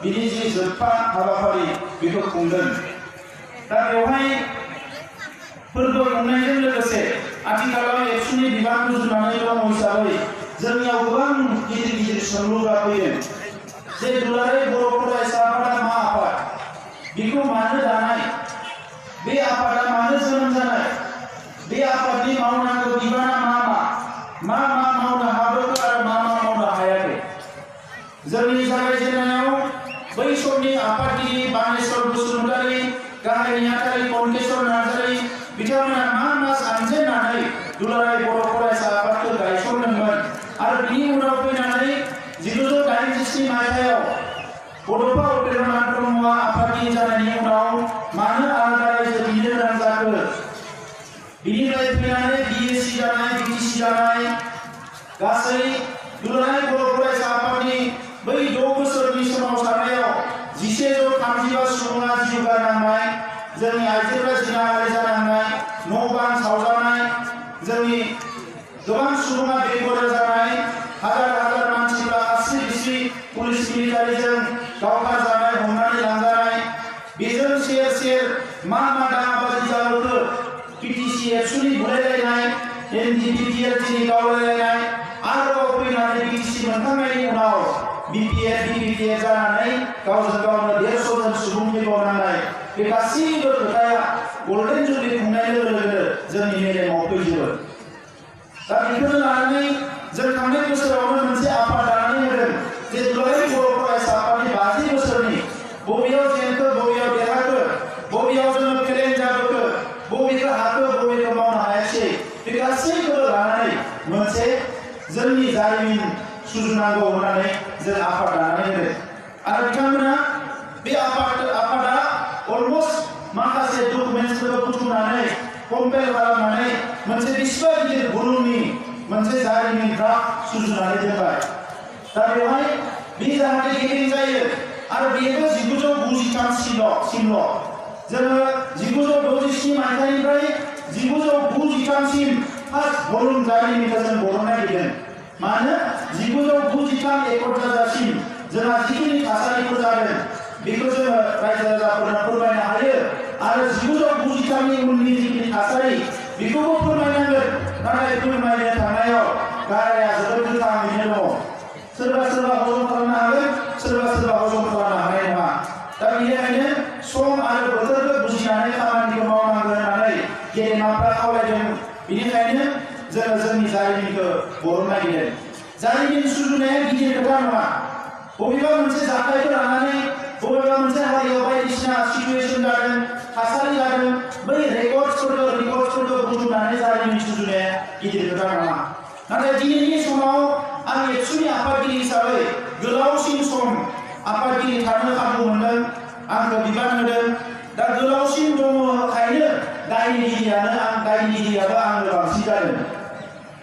बिनि जि जोबथा हाबाफारि बेखौ खुंगोन। दा बेवहाय फोरबो खुंनायजों लोगोसे आथिखालाव एबसुनि बिबान रुजुनानै दङ हिसाबै जोंनियाव गोबां गिदिर गिदिर सोंलुफोरा फैयो जे दुलाराय बर' फरायसा आफादा मा आफाद, बेखौ मानो दानाय, बे आफादा मानो जोनोम जानाय, बे आफादनि मावनांगौ बिबाना मा मावनो हाबोखो आरो मा मावनो हायाखै। जोंनि जागायजेननायाव बै समनि आफादगिरि बानेश्वर बसुमतारी, गाहाय नेहाथारि कनकेश्वर नार्जारी बिथांमोना मा सानजेननानै दुलाराय बर' फरायसा आफादखौ गायसनदोंमोन आरो बिनि उनाव फैनानै 1983 मायथाइयाव बड'फा उपेन्द्रनाथ ब्रह्मआ आफादगिरि जानायनि उनाव मानो आलादा रायजो बिनो गोनां जाखो, बिनिफ्राय फैनानै बिएसि जानाय, बिटिसि जानाय, गासै दुलाराय बर' फरायसा आफादनि बै 6 बोसोरनि सोमावसारनायाव 1135 सुबुङा जिउ गारनांनाय, जोंनि आइजोफोरा जिनाहारि जानांनाय, न' बां सावजानाय, जोंनि गोबां सुबुङा बेघर जानाय, हाजार मानसिफ्रा आसि बिसि पुलिस मिलिटारिजों गावथार जानाय, हमनानै लांजानाय, बेजों सेर मा दाङाबाजि जाबोखो, पिटिसि एबसुनि बुलायलायनाय, एनडिपिपिएलनि गावलायलायनाय, आरोबाव फैनानै पिटिसि मोनखांनायनि उनाव बिपिएफ जानानै गावजों गावनो 150 जन सुबुं थैबावनांनाय, बे गासैबो खोथाया गल्डेन जुबलि खुंनाय लोगो लोगो जोंनि मेलेमाव फैजोबो। दा बेखौनो लानानै जों थांनाय बोसोरावनो मोनसे आफाद दानानै होदों जे दुलाराय बर' फरायसा आफादनि 50 बोसोरनि बबेयाव जेनखो, बबेयाव देरहाखो, बबेयाव जोङो फेलें जाबोखो, बबेखौ हाखो, बबेखौ मावनो हायासै, बे गासैखौबो लानानै मोनसे जोंनि जारिमिन सुजुनांगौ होननानै जों आफाद दानानै होदों। आरो बिथांमोना बे आफादा अलमस्ट माखासे डकुमेन्टसफोरखौ बुथुमनानै कम्पेल खालामनानै मोनसे बेसेबा गिदिर भलुमनि मोनसे जारिमिन ड्राफ्ट सुजुनानै दोनबाय। दा बेवहाय बे जाहाथे गेदेर जायो आरो बेबो 1993 सिमल'। जोङो 1967 मायथाइनिफ्राय 1993 सिम फार्स्ट भलुम जारिमिनखौ जों बरननो नागिरदों। मानो 1993 एकर्ड जाजासिम जोंहा जिखिनि थासारिफोर जादों बेखौ जोङो रायजो राजाफोरनो फोरमायनो हायो आरो 1993 नि उननि जिखिनि थासारि बेखौबो फोरमायनांगोन। नाथाय फोरमायनो थांनायाव गाराया जोबोद गोथाङैनो दङ। सोरबा हजम खालामनो हागोन, सोरबा हजम खालामनो हानाय नङा। दा बेनिखायनो सम आरो बोथोरखौ बुजिनानै खामानिखौ मावनांगोन होननानै गेदेमाफ्रा खावलायदों। बेनिखायनो जोङो जोंनि जारिमिनखौ बरननो नागिरदों। जारिमिन सुजुनाया गिदिर खोथा नङा। बबेबा मोनसे जाथायखौ लानानै बबेबा मोनसे हारियाव बायदिसिना सिचुएसन जादों, थासारि जादों, बै रेकर्डसफोरखौ बुथुमनानै जारिमिन सुजुनाया गिदिर खोथा नङा। नाथाय दिनैनि समाव आं एबसुनि आफादगिरि हिसाबै गोलावसिन सम आफादगिरि थानो खाबु मोनदों, आंखौ बिबान होदों। दा गोलावसिन दङखायनो दायनिगिरियाबो आंनो बांसिन जादों।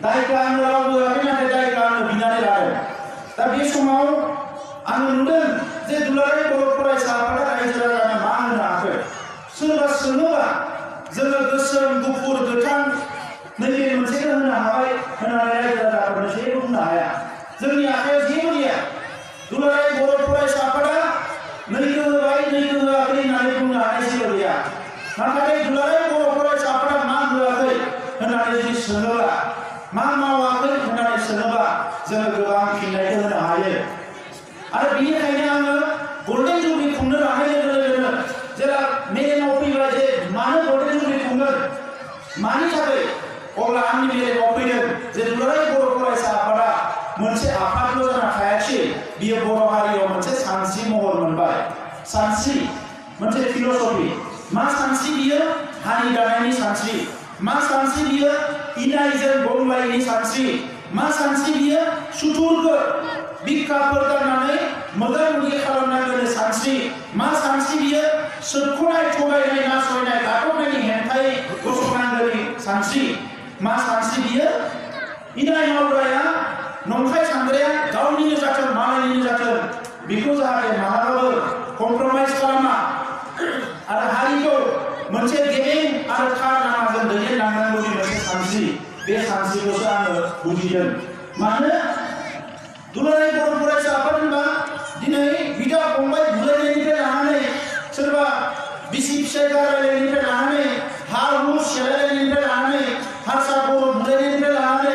दायखौ आंनो रावबो होआखै, नाथाय दायखौ आंनो बिनानै लादों। दा बे समाव आङो नुदों जे दुलाराय बर' फरायसा आफादा रायजो राजानो मा होनो हाखो। सोरबा सोङोबा जोङो गोसोम, गुफुर, गोथां नैबे मोनसेखौ होनो हाबाय होननानै रायजो राजाफोरनो जेबो बुंनो हाया। जोंनि आखायाव जेबो गैया। दुलाराय बर' फरायसा आफादा नैखौ होबाय, नैखौ होआखै होननानै बुंनो हानाय जेबो गैया। नाथाय दुलाराय बर' फरायसा आफादा मा होआखै होननानै जुदि सोङोब्ला, मा मावाखै होननानै सोङोब्ला जोङो गोबां फिननायखौ होनो हायो। आरो बेनिखायनो आङो गल्डेन जुबलि खुंनो लानाय लोगो लोगोनो जेला मेलेमाव फैबाय जे मानो गल्डेन जुबलि खुंगोन, मानि थाखाय, अब्ला आंनि मेलेमाव फैदों जे दुलाराय बर' फरायसा आफादा मोनसे आफादल' जाना थायाखै, बियो बर' हारियाव मोनसे सानस्रि महर मोनबाय। सानस्रि मोनसे फिल'सफि। मा सानस्रि बियो? हारि दानायनि सानस्रि। मा सानस्रि बियो? इनायजों गंलायनि सानस्रि। मा सानस्रि बियो? सुथुरखौ बिखाफोर गारनानै मोगा मोगि खालामनांगौनि सानस्रि। मा सानस्रि बियो? सोरख'नाय, थगायनाय, नासयनाय, गादबनायनि हेंथायै गसंनांगौनि सानस्रि। मा सानस्रि बियो? इनाय मावग्राया, नंखाय सानग्राया गावनिनो जाथों मालायनिनो जाथों बेखौ जाहाथे मालाबाबो कमप्रमाइज खालामा आरो हारिखौ मोनसे गेबें आरो थार लामाजों दैदेनलांनांगौनि मोनसे सानस्रि। बे सानस्रिखौसो आङो बुजिदों। मानो दुलाराय बर' फरायसा आफाद होनबा दिनै बिदा फंबाय मोनसे गारायलायनिफ्राय लानानै हा हु सेलायलायनिफ्राय लानानै हारसा बर' बुलायनायनिफ्राय लानानै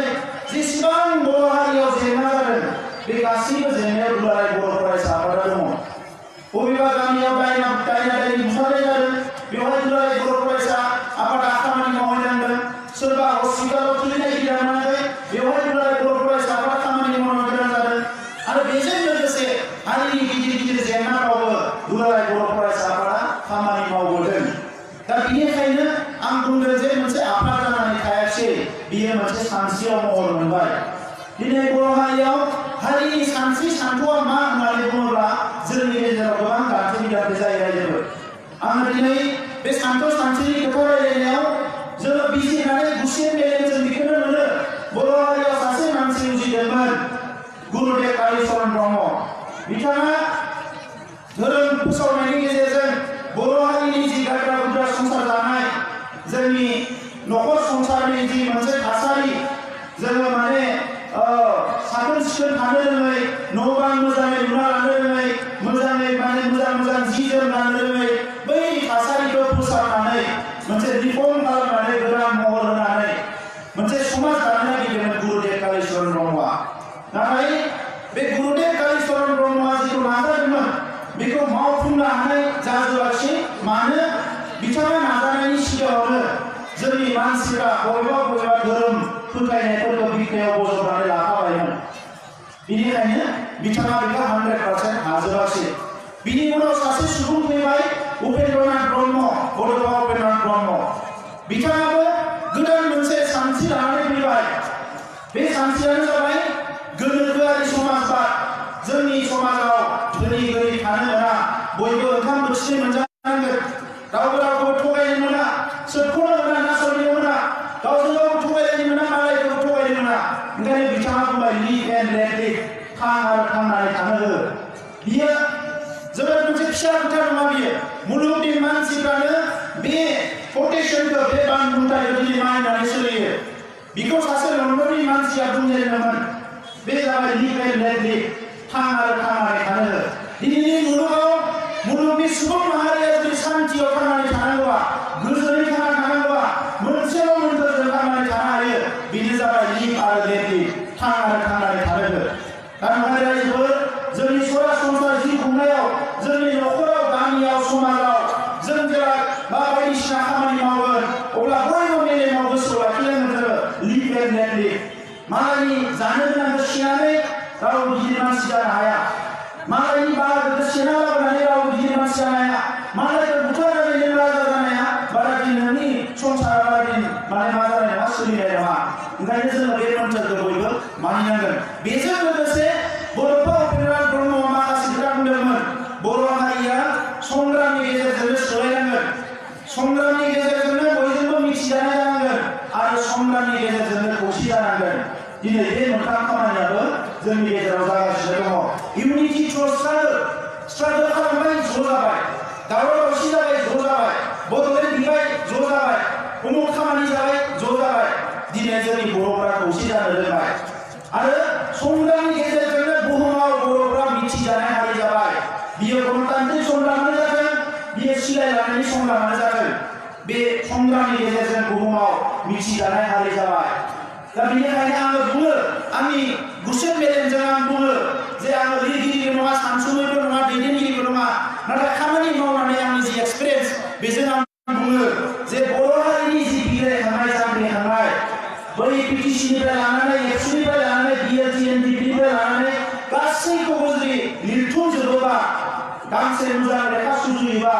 जेसेबां बर' हारियाव जेंना जादों बे गासैबो जेंनायाव दुलाराय बर' फरायसा आफादा दङ। बबेबा गामियाव दायना दायनि बुथारनाय जादों बेवहाय दुलाराय बर' फरायसा आफादा खामानि मावहैनांगोन। सोरबा हस्पिटालाव थैनाय गैयामोनाखै बेवहाय दुलाराय बर' फरायसा आफादा खामानि मावनो गोनां जादों। आरो बेजों लोगोसे हारिनि गिदिर गिदिर जेंनाफ्रावबो दुलाराय बर' फरायसा आफादा खामानि मावबोदों। दा बेनिखायनो आं बुंदों जे मोनसे आफाद जानानै थायाखै, बियो मोनसे सानस्रियाव महर मोनबाय। दिनै बर' हारियाव हारिनि सानस्रि सानथौआ मा होननानै बुङोब्ला जोंनि गेजेराव गोबां दान्थे बिदान्थे जायो रायजोफोर। आङो दिनै बे सानथौ सानस्रिनि खोथा रायलायनायाव जोङो बिजिरनानै गुसेब मेलेमजों बेखौनो मोनो। बर' हारियाव सासे मानसि उजिदोंमोन, गुरुदेव कालिचरण ब्रह्म। बिथाङा धोरोम फोसावनायनि गेजेरजों बर' हारिनि जि गाद्रा गुद्रा संसार जानाय, जोंनि न'खर संसारनि जि मोनसे थासारि, जोङो माने साखोन सिखोन थानो रोङै, न' बां मोजाङै लुना लानो रोङै, मोजाङै माने मोजां जि जोम लानो रोङै, बै थासारिखौ फोसाबनानै मोनसे रिफर्म खालामनानै गोदान महर होनानै मोनसे समाज दानो नागिरदोंमोन गुरुदेव कालिचरण ब्रह्मआ। नाथाय बे गुरुदेव कालिचरण ब्रह्मआ जिखौ नाजादोंमोन बेखौ मावफुंनो हानाय जाजोबाखिसै। मानो? बिथाङा नाजानायनि सिगाङावनो जोंनि मानसिफ्रा बबेबा धोरोम फोथायनायफोरखौ बिखायाव बजबनानै लाखाबायमोन। बेनिखायनो बिथाङा बेखौ 100% हाजोबाखिसै। बिनि उनाव सासे सुबुं फैबाय, उपेन्द्रनाथ ब्रह्म, बड'फा उपेन्द्रनाथ ब्रह्म। बिथाङाबो गोदान मोनसे सानस्रि लानानै फैबाय। बे सानस्रियानो जाबाय गोनोखोआरि समाजबाद। जोंनि समाजाव धोनि गोरिब थानो मोना, बयबो ओंखाम बोथिसे मोनजानांगोन, रावबो रावखौबो थगायनो मोना, सोरखौनो मोना नासयनो मोना, गावजों गाव थगायलायनो मोना, मालायखौबो थगायनो मोना। ओंखायनो बिथाङा बुंबाय लिभ एन्ड लेट लिभ, थां आरो थांनानै थानो हो। बियो जोबोद मोनसे फिसा खोथा नङा। बियो मुलुगनि मानसिफ्रानो बे पटेसनखौ, बे बानबुंथायखौ दिनै मानिनानै सोलियो। बिखौ सासे लण्डननि मानसिया बुंजेनदोंमोन, बे जाबाय लिभ एन्ड लेट लिभ, थां आरो थांनानै थानो हो। दिनैनि मुलुगाव मुलुगनि सुबुं माहारिया जुदि सान्थियाव थांनानै थानांगौआ, गोजोनै थांना थानांगौआ, मोनसेल' मोन्थोरजों थांनानै थानो हायो, बेनो जाबाय लिभ आरो लेट लिभ, थां आरो थांनानै थानो हो। दा नोंथां रायजोफोर, जोंनि सरासनस्रा जिउ खुंनायाव, जोंनि न'खराव, गामियाव, समाजाव जों जेब्ला बायदिसिना खामानि मावगोन अब्ला बयबो मेलेमाव गोसोआव लाखिनांगोन जोङो लिभ एन्ड लेट लिभ। मालायनि जानो गोनांखौ सेनानै रावबो गिदिर मानसि जानो हाया। मालायनि बाहागोखौ सेना लाबोनानै रावबो गिदिर मानसि जानो हाया। मालायखौ बुथारनानै नों राजा जानो हाया। बारादि नोंनि संसारा बारादि माने मा जानाय नङा, सोलिनाय नङा। ओंखायनो जोङो बे मोन्थोरखौ बयबो मानिनांगोन। बेजों लोगोसे बड'फा उपेन्द्रनाथ ब्रह्मआ माखासे खोथा बुंदोंमोन। बर' हारिया संग्रामनि गेजेरजोंनो सोलायनांगोन, संग्रामनि गेजेरजोंनो बयजोंबो मिथिजानाय जानांगोन, आरो संग्रामनि गेजेरजोंनो खौसे जानांगोन। दिनै बे मोनथाम खामानियाबो जोंनि गेजेराव जागासिनो दङ। इउनिटि थ्रु स्ट्रागल खालामबाय, ज' जाबाय, दावराव दावसि जाबाय, ज' जाबाय, बड'लेण्ड बिबाय, ज' जाबाय, उमुक खामानि जाबाय, ज' जाबाय। दिनै जोंनि बर'फ्रा खौसे जानो रोंबाय आरो संग्रामनि गेजेरजोंनो बुहुमाव बर'फ्रा मिथिजानाय हारि जाबाय। बियो गणतान्त्रिक संग्रामानो जागोन, बियो सिलाय लानायनि संग्रामानो जागोन, बे संग्रामनि गेजेरजों बुहुमाव मिथिजानाय हारि जाबाय। दा बेनिखायनो आङो बुङो, आंनि गुसेब मेलेमजों आं बुङो जे आङो लिरगिरिबो नङा, सानसुमैबो नङा, दैदेनगिरिबो नङा, नाथाय खामानि मावनानै आंनि जि एक्सपिरियेन्स बेजों आं बुङो जे बर' हारिनि जि बिग्रायखांनाय जांग्रिखांनाय, बै पिटिसिनिफ्राय लानानै, एबसुनिफ्राय लानानै, बिएलटिएनडिपिनिफ्राय लानानै गासैखौबो जुदि लिरथुमजोबोबा, गांसे मोजां लेखा सुजुयोबा,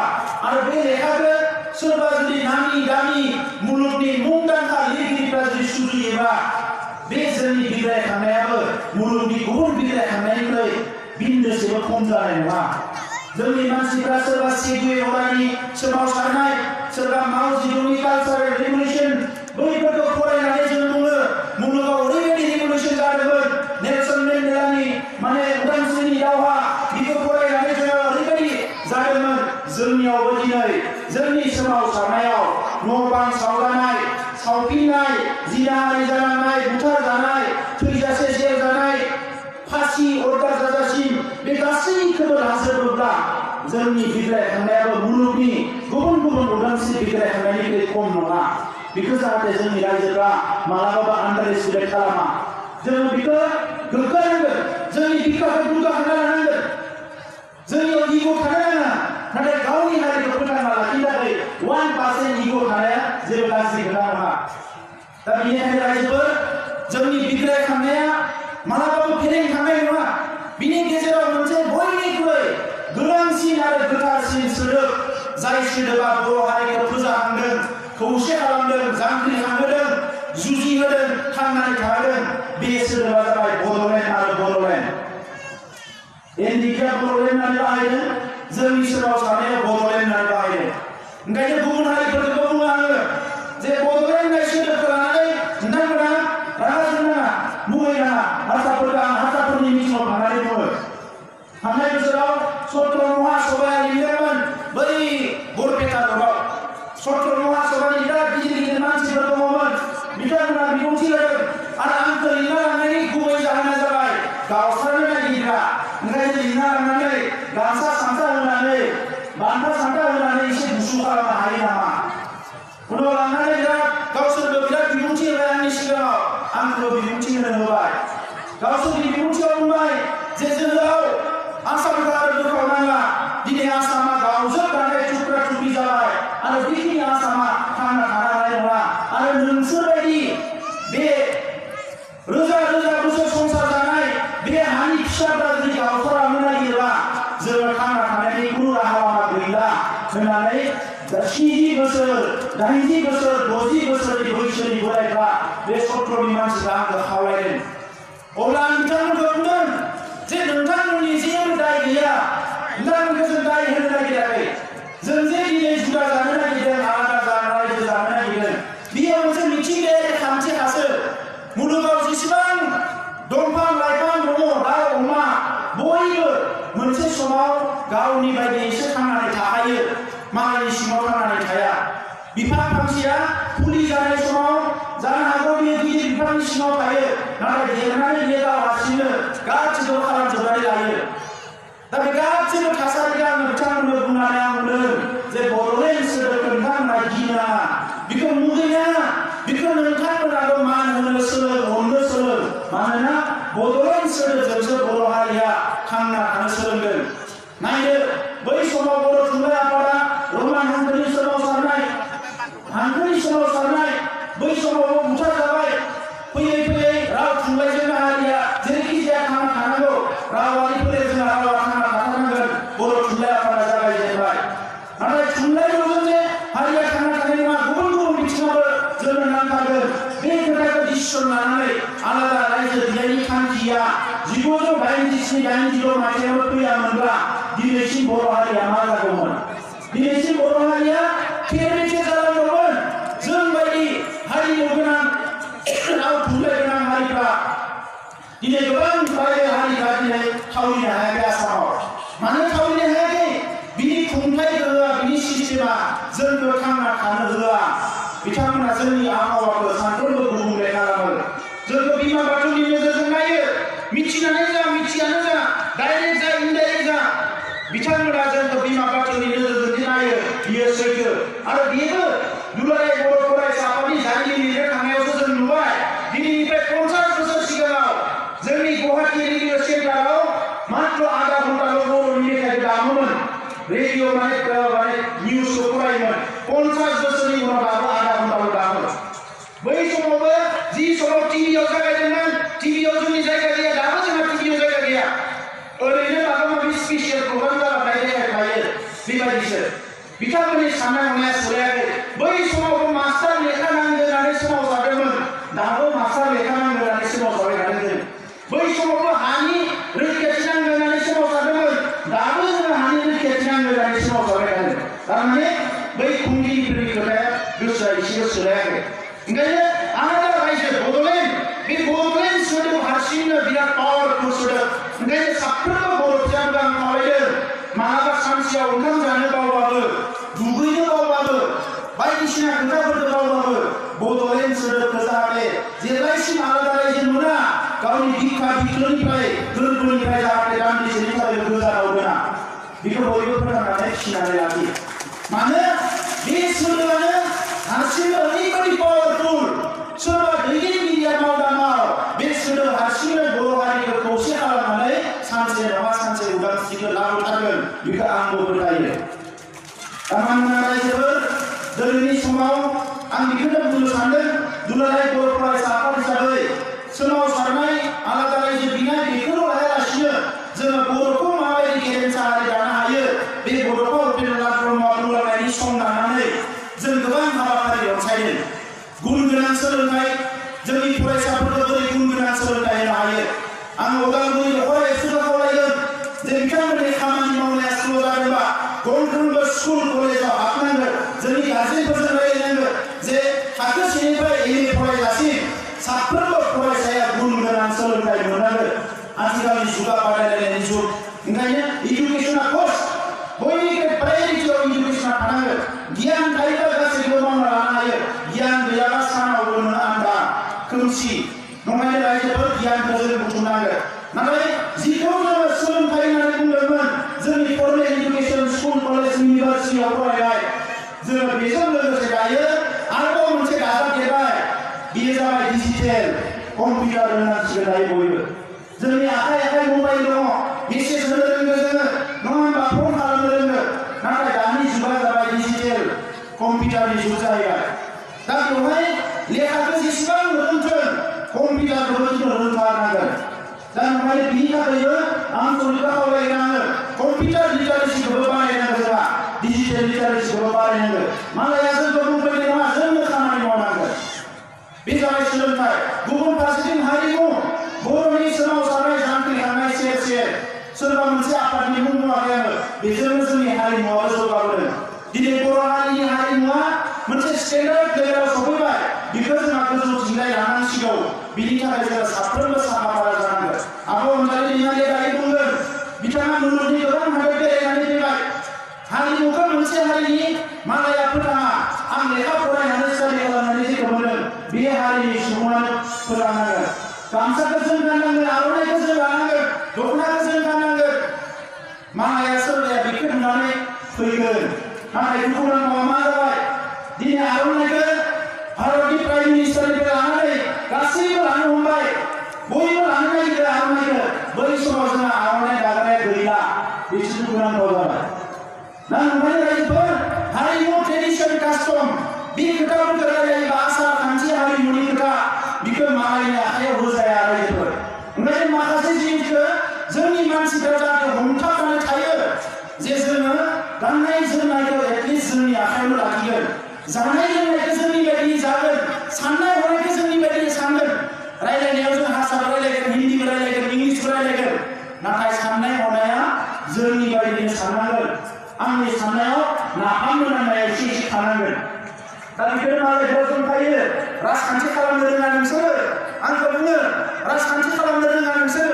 आरो बे लेखाखौ सोरबा जुदि नामी दामी मुलुगनि मुंदांखा लिरगिरिफ्रा जुदि सुजुयोबा, बे जोंनि बिग्रायखांनायाबो मुलुगनि गुबुन बिग्रायखांनायनिख्रुइ बिन्दोसेबो खम जानाय नङा। जोंनि मानसिफ्रा सोरबा सेगुवे अरानि सोमावसारनाय, सोरबा माव जिदुंनि कालचारेल रिभलिउसन, बैफोरखौ फरायनानै जों बुङो मुलुगाव ओरैबायदि रिभलिउसन जादोंमोन, नेलसन मेन्डेलानि माने उदांस्रिनि दावहा, बेखौ फरायनानै जोङो ओरैबायदि जादोंमोन। जोंनियावबो दिनै जोंनि सोमावसारनायाव न' बां सावजानाय, सावफिननाय, जिनाहारि जानांनाय, बुथारजानाय, थैजासे जेल जानाय, फासि अर्डार जाजासिम, बे गासैखौबो लाजोबोब्ला जोंनि बिग्रायखांनायाबो मुलुगनि गुबुन गुबुन उदांस्रि बिग्रायखांनायनिख्रुइ खम नङा। बेखौ जाहाथे जोंनि रायजोफ्रा मालाबाबो आन्डार एस्टिमेट खालामा। जोङो बेखौ गोग्गानांगोन, जोंनि बिखाखौ दुगाखांना लानांगोन। जोंनियाव इग' थानो नाङा, नाथाय गावनि हारिखौ फोथांना लाखिनो थाखाय 1% इग' थानाया जेबो गाज्रि खोथा नङा। दा बेनिखायनो रायजोफोर, जोंनि बिग्रायखांनाया मालाबाबो फेलेंखांनाय नङा। बिनि गेजेराव मोनसे बयनिख्रुइ गोनांसिन आरो गोथारसिन सोदोब, जाय सोदोबा बर' हारिखौ फोजाखांदों, खौसे खालामदों, जांख्रिखांहोदों, जुजिहोदों, थांनानै थाहोदों, बे सोदोबा जाबाय बड'लेण्ड आरो बड'लेण्ड। एनडिएफआ बड'लेण्ड होननानै बाहायदों, जोंनि सोमावसारनायाव बड'लेण्ड होननानै बाहायदों। ओंखायनो गुबुन हारिफोरखौबो बुङो आङो जे बड'लेण्ड होननाय सोदोबखौ लानानै नोंथांमोना रागा जोंनाङा, मुगैनाङा। हारसाफोरनि मिथिङाव थांनानै बुङो। थांनाय बोसोराव सत्र महासभाया लिंदोंमोन बै बरपेटा न'आव। सत्र महासभानि बिराद गिदिर गिदिर मानसिफोर दङमोन, बिथांमोना बिबुंथि होदों। आरो आंखौ लिंना लांनायनि गुबै जाहोना जाबाय गावस्रानो नागिरग्रा। ओंखायनो लिंना लांनानै गामसा सामसा होनानै, बान्था सान्था होनानै एसे गुसु खालामनो हायो नामा? उनाव लांनानै गावसोरबो बिराद बिबुंथि होबाय आंनि सिगाङाव, आंखौबो बिबुंथि होनो होबाय। गावसोरनि बिबुंथियाव बुंबाय जे जोहोलाव आसामखौ आरो बोखावनाङा, दिनै आसामा गावजोबनानै थुख्रा थुख्रि जाबाय आरो बेखिनि आसामा थांना थानो हानाय नङा। आरो नोंसोरबायदि बे रोजा रोजा बोसोर संसार जानाय बे हानि फिसाफ्रा जुदि गावस्रालांनो नागिरोबा जोङो थांना थानायनि खुनु राहा लामा गैला होननानै 70 बोसोर, 80 बोसोर, 60 बोसोरनि बैसोनि बोरायफ्रा बे सत्रनि मानसिफ्रा आंखौ खावलायदों। अब्ला आं बिथांमोनखौ बुंदों जे नोंथांमोननि जेबो दाय गैया, नोंथांमोनखौ जों दाय होनो नागिराखै। जों जे दिनै जुदा जानो नागिरदों, आलादा रायजो जानो नागिरदों, बेयो मोनसे मिथिंगायारि खान्थिखासो। मुलुगाव जेसेबां दंफां लाइफां दङ, दाउ अमा, बयबो मोनसे समाव गावनि बायदियैसो थांनानै थाखायो, मालायनि सिङाव थांनानै थाया। बिफां फांसेया फुलि जानाय समाव जानो हागौ बेयो गिदिर बिफांनि सिङाव थायो, नाथाय देरनानै बेयो गाव हारसिंनो गासिबो खालामजोबनानै लायो। दा बे गासिबो थासारिखौ आङो बिथांमोननो बुंनानै आं बुंदों जे बड'लेण्ड सोदोबखौ नोंथांमोना गिनाङा, बेखौ मुगैनाङा, बेखौ नोंथांमोनाबो मान होनो सोलों, अननो सोलों। मानोना बड'लेण्ड सोदोबजोंसो बर' हारिया थांना थानो सोलोंदों। नायदो, बै समाव बर' थुनलाइ आफादा रमान हांखोनि सोमावसारनाय, बै समाव बुथार जाबाय। फैयै फैयै राव थुनलाइजों हारिया जेरैखि जाया थांना थानांगौ, रावारि फोलेरजों रावा थांना थाथारनांगोन, बर' थुनलाइ आफादा जागायजेनबाय। नाथाय थुनलाइजों जे हारिया थांना थानाय नङा, गुबुन गुबुन बिथिङावबो जोंनो नांथारगोन। बे खोथाखौ डिसिसन लानानै आलादा रायजो बिलाइनि थांखिया 1987-86 मायथाइयाव फैयामोनब्ला दिनैसिम बर' हारिया मा जागौमोन? दिनैसिम बर' हारिया केरेके जालांगौमोन। जों बायदि हारिमु गोनां, राव थुनलाइ गोनां हारिफ्रा दिनै गोबां बायदि हारिफ्रा दिनै थावरिनो हायाखै आसामाव। मानो थावरिनो हायाखै? बिनि खुंथाय गोहोआ, बिनि सिस्टेमा जोंखौ थांना थानो होआ। बिथांमोना जोंनि आबहावाखौ सानफ्रोमबो गुबुंले खालामो। जोंखौ बिमा बाथौनि नोजोरजों नायो, मिथिनानै जा मिथियानो जा, डाइरेक्ट जा इनडाइरेक्ट जा, बिथांमोना जोंखौ बिमा बाथौनि नोजोरजों नायो, बियो सैथो। आरो बेबो दुलाराय बर' फरायसा आफादनि जारिमिन लिरनो थांनायावसो जों नुबाय। दिनैनिफ्राय 50 बोसोर सिगाङाव जोंनि गुवाहाटी रेडिअ सेन्टाराव मात्र आधा घन्टाल' बर'नि मेथाइखौ दामोमोन। रेडिअ माने निउसखौ फरायोमोन। 50 बोसोरनि उनाव दाबो आधा घन्टाल' दामो। बै समावबो जि समाव टिभियाव जागायदोंमोन, टिभियाव जोंनि जायगा गैया, दाबो जोंहा टिभियाव जायगा गैया। ओरैनो माबा माबि स्पेसियेल प्रग्राम जाबाथाय देखायखायो, बेबायदिसो। बिथांमोननि साननाय हनाया सोलायाखै। बै समावबो मास्टार लेखा नांगौ होननानै सोमावसारदोंमोन, दाबो मास्टार लेखा नांगौ होननानै सोमावसारबाय थादों। बै समावबो हानि रैखाथि नांगौ होननानै सोमावसारदोंमोन, दाबो जोङो हानि रैखाथि नांगौ होननानै सोमावसारबाय थादों। थारमाने बै खुंगिरिफोरनि खोथाया गोसोआ एसेबो सोलायाखै। ओंखायनो आलादा रायजो बड'लेण्ड, बे बड'लेण्ड सोदोब हारसिंनो बिराद पावारफुल सोदोब। ओंखायनो साफ्रोमबो बर' फिसाफोरखौ आं खावलायदों, मालाबा सानसेयाव ओंखाम जानो बावबाबो, दुगैनो बावबाबो, बायदिसिना खोथाफोरखौ बावबाबो बड'लेण्ड सोदोबखौ जाहाथे जेब्लायसिम आलादा रायजो मोना, गावनि बिखा बिख्लोनिफ्राय गोरबोनिफ्राय जाहाथे दान्दिसेनि थाखाय गोजानाव दोना। बेखौ बयबो फोथांनानै फिसिनानै लाखि मानो बे सोलोआनो हारसिंनो ओरैबायदि पावारफुल सोरबा दैदेनगिरिया मावदाङाव बे सोलो हारसिंनो बर' हारिखौ खौसे खालामनानै सानसे नङा सानसे उदांस्रिखौ लाबोथारगोन बेखौ आंबो फोथायो मानोना रायजोफोर दिनैनि समाव आं बेखौनो बुंनो सानदों दुलाराय बर' फरायसा आफाद हिसाबै सोमावसारनाय आलादा रायजो बिनाय बेखौल' लायालासिनो जोङो बर'खौ माबायदि गेरेमसा हारि दानो हायो बे बर'खौ उपेन्द्रनाथ ब्रह्मआ बुंलांनायनि सम लानानै जों गोबां हाबाफारि रनसायदों गुन गोनां सोलोंथाइ जोंनि फरायसाफोरखौ बोरै गुन गोनां सोलोंथाइ होनो हायो आं उदालगुरि दख'रा एबसुखौ खावलायगोन जे बिथांमोननि खामानि मावनाया स्ल' जादोंबा गंफ्रोमबो स्कुल कलेजाव हाबनांगोन जोंनि गारजेनफोरजों रायज्लायनांगोन जे थाखो सेनिफ्राय एम ए फरायजासिम साफ्रोमबो फरायसाया गुन गोनां सोलोंथाइ मोननांगोन आथिखालनि जुगा बादायलायनायनि जुग ओंखायनो इडुकेसना कस्ट बयनिख्रुइ प्रायोरिटियाव इडुकेसना थानांगोन गियान थायोबा गासैखौबो मावना लानो हायो गियान गैयाबा सानाव बोनो आन्दा खोमसि नंखायनो रायजोफोर गियानखौ जों बुथुमनांगोन नाथाय जिखौ जोङो सोलोंथाइ होननानै बुंदोंमोन जोंनि फर्मेल इडुकेसन स्कुल कलेज इउनिभारसिटियाव फरायनाय जोङो बेजों लोगोसे दायो आरोबाव मोनसे दाजाबदेरबाय बेयो जाबाय डिजिटेल कम्पिउटार होननांसिगोन दायो बयबो जोंनि आखाइ आखाइ मबाइल दङ मेसेज होनो रोङो जोङो नङा होनबा फन खालामनो रोङो नाथाय दानि जुगा जाबाय डिजिटेल कम्पिउटारनि जुग जाहैबाय दा बेवहाय लेखाखौ जेसेबां रोंथों कम्पिउटारखौबो जोङो रोंथारनांगोन दा ओंखायनो बिनि थाखायबो आं सरकारखौ खावलायनाङो कम्पिउटार लिटारेसिखौबो बानायनांगौ जोंहा डिजिटेल लिटारेसिखौबो बानायनांगौ मालाया जोंखौ बुंबाय नङा जोंनो खामानि मावनांगोन बे जाबाय सोलोंथाइ गुबुन फारसेथिं हारिमु बर'नि सोमावसारनाय जांख्रिखांनाय सेर सेर सोरबा मोनसे आफादनि मुं बुङाखै आङो बेजोंनो जोंनि हारिमुवाबो जौगाबोदों दिनै बर' हारिनि हारिमुवा मोनसे स्टेन्डार्ड लेभेलाव सफैबाय बेखौ जोंहा गोजौथिंजाय लानांसिगौ बिनि थाखाय जोङो साफ्रोमबो साखाफारा जानांगोन आब' अनजालि दैमारिया दायो बुंगोन बिथाङा मुलुगनि गोबां हादर बेरायनानै फैबाय हारिमुखौ मोनसे हारिनि मालाया फोथाङा आं लेखा फरायनानै स्टाडि खालामनानै जेखौ मोनदों बे हारिनि सुबुङानो फोथांनांगोन गामसाखौ जों गाननांगोन आर'नाइखौ जों लानांगोन दख'नाखौ जों गाननांगोन मालाया सोरबाया बेखौ नुनानै फैगोन नाथाय दुखुनांथावा मा जाबाय दिनै आर'नाइखौ भारतनि प्राइम मिनिस्टारनिफ्राय लानानै गासैबो लानो हमबाय बयबो लानो नागिरो आर'नाइखौ बै समाव जोंहा आर'नाइ दाग्राया गैला बेसो दुखुनांथाव जाबाय दा ओंखायनो रायजोफोर हारिमु ट्रेडिसन कास्टम बे खोथाफोरखौ रायलायोबा आसार खान्थि हारिमुनि खोथा बेखौ मालायनि आखायाव होजाया रायजोफोर ओंखायनो माखासे जिनिसखौ जोंनि मानसिफ्रा जाहाथे हमथाबनानै थायो जे जोङो गाननाय जोमनायखौ एटलिस्ट जोंनि आखायावनो लाखिगोन जानाय लोंनायखौ जोंनि बायदि जागोन साननाय हनायखौ जोंनि बायदि सानगोन रायलायनायाव जों हारसाबो रायलायगोन हिन्दीबो रायलायगोन इंलिसबो रायलायगोन नाथाय साननाय हनाया जोंनि बायदिनो साननांगोन आंनि साननायाव नाफाम मोनामनाया एसे एसे थानांगोन दा बेखौनो मालायफ्रा जंखायो राजखान्थि खालामनो रोङा नोंसोरो आंखौ बुङो राजखान्थि खालामनो रोङा नोंसोर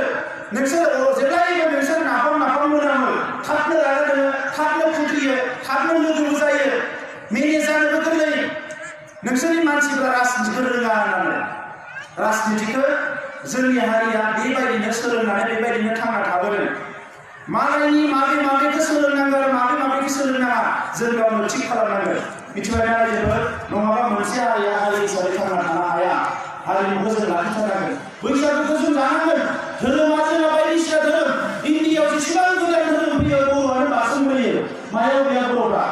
जेब्लायबो नोंसोर नाफाम मोनामो थाबनो रागा जोङो थाबनो फुथियो थाबनो लोगोबो जायो मेनेज जानोबो गोरलै नोंसोरनि मानसिफ्रा राजनितिखौ रोङा होननानै राजनितिखौ जोंनि हारिया बेबायदिनो सोलोंनानै बेबायदिनो थांना थाबोदों मालायनि माबेखौ सोलोंनांगौ आरो माबेखौ सोलोंनाङा जों गावनो थिग खालामनांगोन मिथिबाय रायजोफोर नङाबा मोनसे हारिया हारि हिसाबै थांना थानो हाया हारिमुखौ जों लाखिथारनांगोन बैसागुखौ जों जानांगोन धोरोमा जोंहा बायदिसिना धोरोम इन्डियायाव जेसेबां गोदान धोरोम फैयो बर'आनो बारसोमबोयो मायाव गैया बर'फ्रा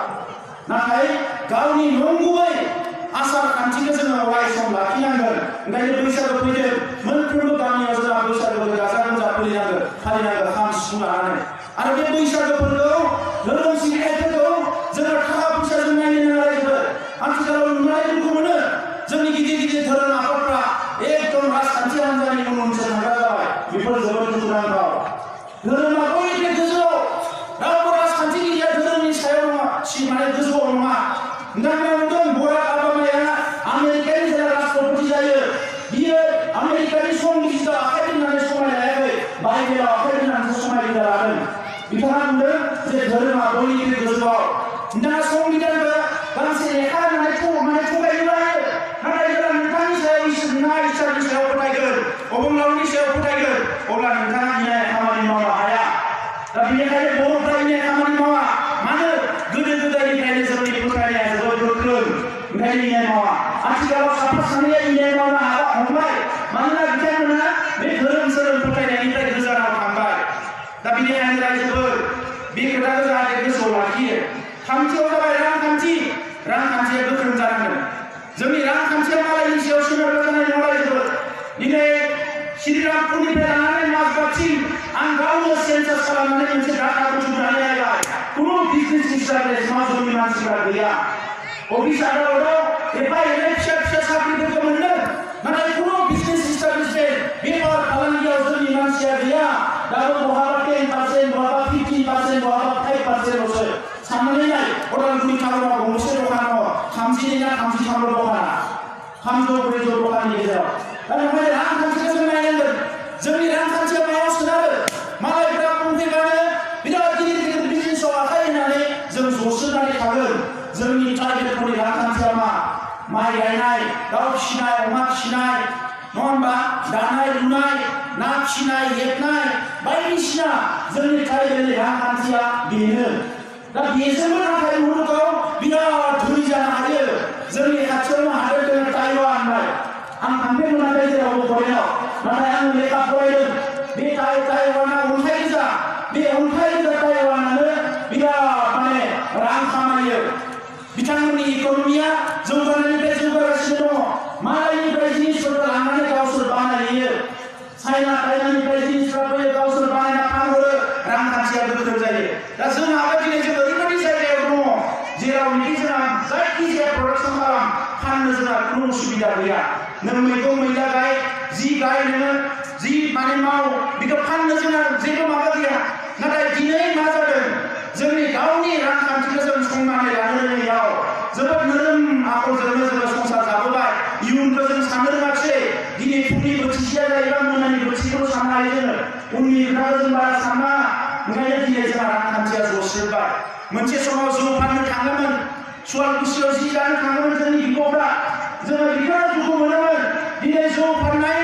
नाथाय गावनि नंगुबै आसार खान्थिखौ जोङो अराय सम लाखिनांगोन ओंखायनो बैसागु फैदों मोनफ्रोमबो गामियाव जोंहा बैसागुखौ गाजा गोमजा फालिनांगोन खाम सिफुं लानानै आरो बे बैसागुफोरखौ धोरोम सिबिनायफोरखौ जोङो थाखा फैसाजों नायनो नाङा रायजोफोर आथिखालाव नुनाय दुखु मोनो जोंनि गिदिर धोरोम आफादफ्रा एकदम राजखान्थि हान्जानि उनसो थांग्रा जाबाय बेफोर जोबोद दुखुनांथाव धोरोमा बयनिख्रुइ गोजौआव रावबो राजखान्थिगिरिया धोरोमनि सायाव नङा माने गोजौआव नङा नोंथांमोना नुदों बराक ओबामाया आमेरिकानि जेला राष्ट्रपति जायो बियो आमेरिकानि संबिजिताव आखाइ दोननानै समाय लायाखै बाइबेलाव आखाइ दोननानैसो समाय लादों बिथाङा बुंदों जे धोरोमा बयनिख्रुइ गोजौआव नोंथाङा संबिधानखौ गांसे लेखा होनानै थगायनो हायो नाथाय जेब्ला नोंथांनि सायाव इसोरनि सायाव फोथायगोन अबंलावरिनि सायाव फोथायगोन अब्ला नोंथाङा इनाय खामानि मावनो हाया दा बेनिखायनो बर'फ्रा इनाय खामानि इन्डियान मावनो हमबाय मानोना बिथांमोना बे धोरोम सोरोम फोथायनायनिफ्राय गोजानाव थांबाय दा बेनिखायनो रायजोफोर बे खोथाखौ जाहाथे गोसोआव लाखियो थामथियाव जाबाय रांखान्थिया गोख्रों जानांगोन जोंनि रांखान्थिया मालायनि सायाव सोनारबाय थानाय नङा रायजोफोर दिनै श्रीरामपुरनिफ्राय लानानै माजबादसिम आं गावनो सेन्सास खालामनानै मोनसे डाटा बुथुमनानै नायबाय खुनु बिजनेस इस्टाब्लिश माजुलनि मानसिफ्रा गैया अफिस आदालताव एफा एनै फिसा फिसा साख्रिफोरखौ मोनदों नाथाय खुनु बिजनेस इस्टाब्लिशमेन्ट बेफार फालांगियाव जोंनि मानसिया गैया दाबो बहाबा 10% बहाबा 15% बहाबा 5%ल'सो साननानै नाय उदालगुरि टाउनाव गंसे दखान दङ 32 ना 33 दखाना 300-400 दखाननि गेजेराव दा बेवहाय रांखान्थिखौ जों नायनांगोन जोंनि रांखान्थिया मायाव सोनारो मालायफ्रा बुंफैबानो बिराद गिदिर गिदिर बिजनेसाव आखाइ होनानै जों जसोनानै थागोन जोंनि ट्राइबेलफोरनि रांखान्थिया मा माइ गायनाय दाउ फिसिनाय अमा फिसिनाय नङा होनबा दानाय लुनाय ना फिसिनाय हेबनाय बायदिसिना जोंनि ट्राइबेलनि रांखान्थिया बेनो दा बेजोंबो नाथाय मुलुगाव बिराद धोनि जानो हायो जोंनि खाथियावनो हादोर दङ ताइवान होननाय आं थांफेरनो मोनाखै जेरावबो फरायनायाव नाथाय आं लेखा फरायदों बे ताइवाना अन्थाइ गोजा बे अन्थाइ गोजा ताइवानानो बिराद माने रां खामायो बिथांमोननि इक'नमिया जौगानायनिफ्राय जौगागासिनो दङ मालायनिफ्राय जिनिसफोरखौ लांनानै गावसोर बानायो चाइनानिफ्राय जिनिसफोर फैयो गावसोर बानायना फानहरो रांखान्थिया गोख्रों जायो दा जोंहाबो दिनै जों ओरैबायदि जायगायाव दङ जेरावनोखि जोंहा जायखिजाया प्रडाक्सन खालाम फाननो जोंहा खुनु उसुबिदा गैया नों मैगं मैला गाय जि गाय नोङो जि माने माव बेखौ फाननो जोंहा जेबो माबा गैया नाथाय दिनै मा जादों जोंनि गावनि रांखान्थिखौ जों संनानै लानो रोङैयाव जोबोद नोरोम आखलजोंनो जोङो संसार जाबोबाय इयुनखौ जों साननो रोङाखिसै दिनै फुंनि बोथिसेया जायोबा मोनानि बोथिसेखौ साननो हायो जोङो उननि खोथाखौ जों बारा साना ओंखायनो दिनै जोंहा रांखान्थिया जस्रोबाय मोनसे समाव जौ फाननो थाङोमोन सुवालकुसियाव जि जानो थाङोमोन जोंनि बिब'फ्रा जोङो बिराद दुखु मोनोमोन दिनै जौ फाननाय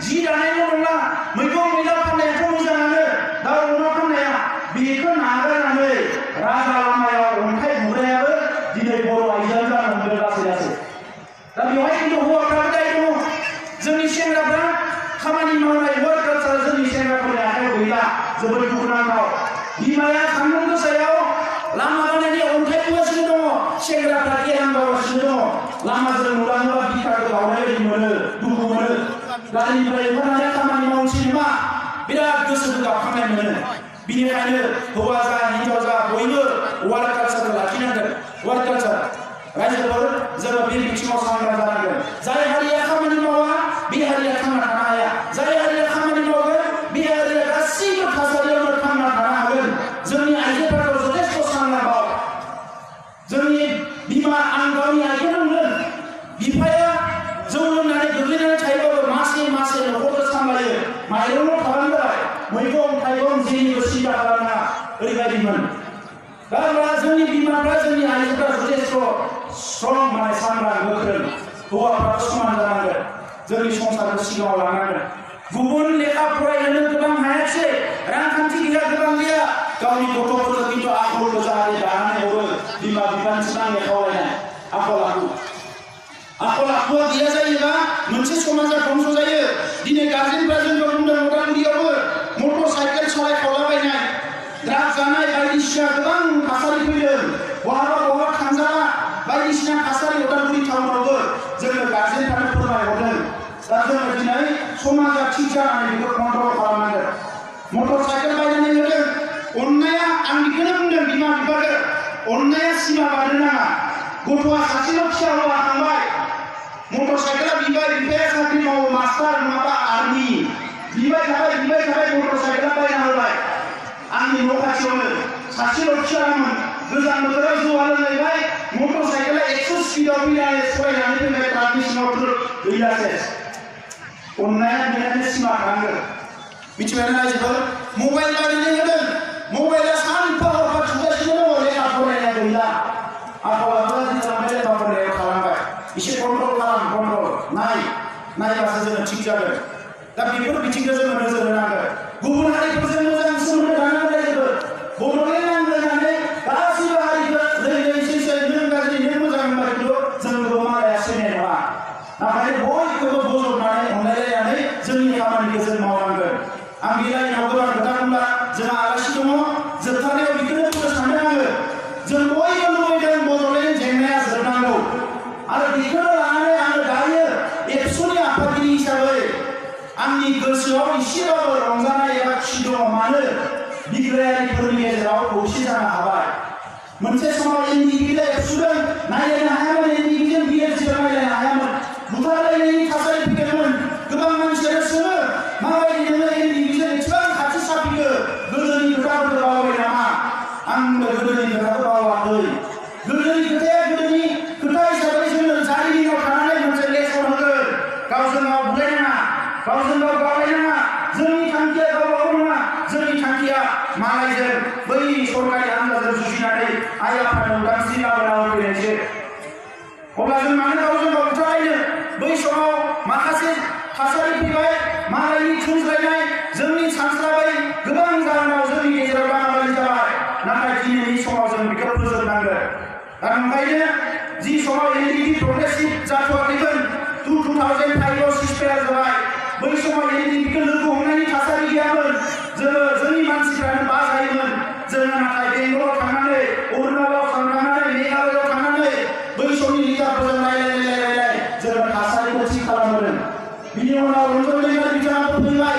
जि दानायल' नंला मैगं मैला फाननायाथ' मोजाङानो दाउ अमा फाननाया बेखौ नागारनानै राजा लामायाव अन्थाइ बुग्रायाबो दिनै बर' आइजोआनो जानो हमदों लासै लासै दा बेवहाय खिन्थु हौवाफ्राबो दाय दङ जोंनि सेंग्राफ्रा खामानि मावनाय वर्क कालचार जोंनि सेंग्राफोरनि आखायाव गैला जोबोद दुखुनांथाव बिमाया सान्दुं गोसायाव लामा बानायनाय अन्थाइ बुगासिनो दङ सेंग्राफ्रा गेरां गावगासिनो दङ लामाजों नुलाङोबा बिखाखौ गावनाय बायदि मोनो दुखु मोनो गारिनिफ्राय ओंखारनानै खामानि मावनोसै नामा बिराद गोसोखौ गाबखांनाय मोनो बिनिखायनो हौवा जा हिनजाव जा बयबो वर्क कालचारखौ लाखिनांगोन वर्क कालचार रायजोफोर जोङो बे बिथिङाव सांग्रां जानांगोन जाय हारिया खामानि मावा बे हारिया थांना थानो हाया जाय हारिया खामानि मावगोन बे हारिया गासैबो थासारियावनो थांना थानो हागोन जोंनि आइजोफोरखौ जथेस्थ' सांग्रां जोंनि बिमा आं गावनि आइखौनो नुदों बिफाया जौ लोंनानै गोग्लैनानै थायोबाबो मासे मासे न'खरखौ सामलायो माइरंल' थाबानो जाबाय मैगं थाइगं जेनिबो सिन्था खालामनाङा ओरैबायदिमोन दा जोंनि बिमाफ्रा जोंनि आइजोफ्रा जथेस्थ' स्ट्रं माने सांग्रां गोख्रों हौवाफ्राबो समान जानांगोन जोंनि संसारखौ सिगाङाव लानांगोन गुबुन लेखा फरायनो गोबां हायाखिसै रांखान्थि गैया गोबां गैया गावनि गथ'फोरखौ खिन्थु आखलखौ जाहाथे दानानै हरो बिमा बिफानि सिगांनि खावलायनाय आखल आखुआ गैया जायोबा मोनसे समाजा ध्वंस जायो दिनै गार्जेनफ्रा जोंखौ बुंदों उदालगुरियावबो मटर साइकेल सालायखावलाबायनाय ड्राग्स जानाय बायदिसिना गोबां थासारि फैदों बहाबा थांजाला बायदिसिना थासारि उदालगुरि टाउनावबो जोङो गार्जेनफ्रानो फोरमायहरदों दा जोङो दिनै समाजा थिग जानानै बेखौ कन्ट्रल खालामनांगोन मटर साइकेल बायनानै होदों अननाया आं बेखौनो बुंदों बिमा बिफाखौ अननाया सिमा बारनो नाङा गथ'आ सासेल' फिसा हौवा थांबाय मटर साइकेला बिबाय बिफाया साख्रि मावो मास्टार नङाबा आर्मि बिबाय थाबाय मटर साइकेला बायना होबाय आंनि न' खाथियावनो सासेल' फिसामोन गोजां बोथोराव जौआ लोंलायबाय मटर साइकेला 100 स्पिडाव फैनानै सलायनानै फैबाय ट्राकनि सिङाव गैला सेस अननाया बेनिखायनो सिमा थानांगोन मिथिबायना रायजोफोर मबाइल बायनानै होदों मबाइला सानफा हरफा थुगासिनो दङ लेखा फरायनाय गैला आखलाबो दिनै लेखा फरायनायाव थालांबाय एसे कन्ट्रल खालाम कन्ट्रल नायबासो जोङो थिग जागोन दा बेफोर बिथिंखौ जोङो नोजोर होनांगोन गुबुन हारिफोरजों मोजां सोमोन्दो थानांगोन रायजोफोर बड'लेण्ड नांलायनानै गासैबो हारिफोर नों गाज्रि नों मोजां होनबा खिन्थु जोंखौ मालाया सिनाय नङा नाथाय जोंहा आलासि दङ जोबथारनायाव बेखौनो बुंनो सानदों आङो जों बयबो लुबैदों बड'लेण्ड जेंनाया जोबनांगौ आरो बेखौनो लानानै आङो दायो एबसुनि आफादगिरि हिसाबै आंनि गोसोआव एसेबाबो रंजानाय एबा खुसि दङ मानो बिग्रायारिफोरनि गेजेराव खौसे जानो हाबाय मोनसे समाव एनडिपिजों एबसुजों नायलायनो हायामोन एनडिपिजों बिएसपिजों नायलायनो हायामोन बुथारलायनायनि थासारि फैदोंमोन गोबां मानसियानो सोङो माबायदि नोङो एनडिपिजों एसेबां खाथि साफैखो गोदोनि खोथाफोरखौ बावबाय नामा आंबो गोदोनि खोथाखौ बावाखै गोदोनि खोथाया गोदोनि खोथा हिसाबै जोङो जारिमिनाव थानानै मोनसे लेसन होगोन गावजों गाव बुलायनाङा गावजों गाव गावलायनाङा जोंनि थांखिया गावबागाव नङा जोंनि थांखिया मालायजों बै सरकारि हान्जाजों जुजिनानै आइ आफानो उदांस्रि लाबोना होफैनायसो अब्ला जों मानो गावजों गाव बुथारलायनो बै समाव माखासे थासारि फैबाय मालायनि थुनज्लायनाय जोंनि सानस्लाबै गोबां जाहोनाव जोंनि गेजेराव दाङाबाजि जाबाय नाथाय दिनैनि समाव जों बेखौ फोजोबनांगोन दा ओंखायनो जि समाव एनडिपि प्रग्रेसिभ जाथ'वाखैमोन 2005आव सिसफायार जाबाय बै समाव एनडिपिखौ लोगो हमनायनि थासारि गैयामोन जोंनि मानसिफ्रानो बाजायोमोन जोङो नाथाय बेंगलाव थांनानै अरुणाचलाव थांनानै मेघालयआव थांनानै बै समनि लिडारफोरजों रायलाय जोङो थासारिखौ थि खालामदों बिनि उनाव रन्जन दैमारि बिथाङाबो फैबाय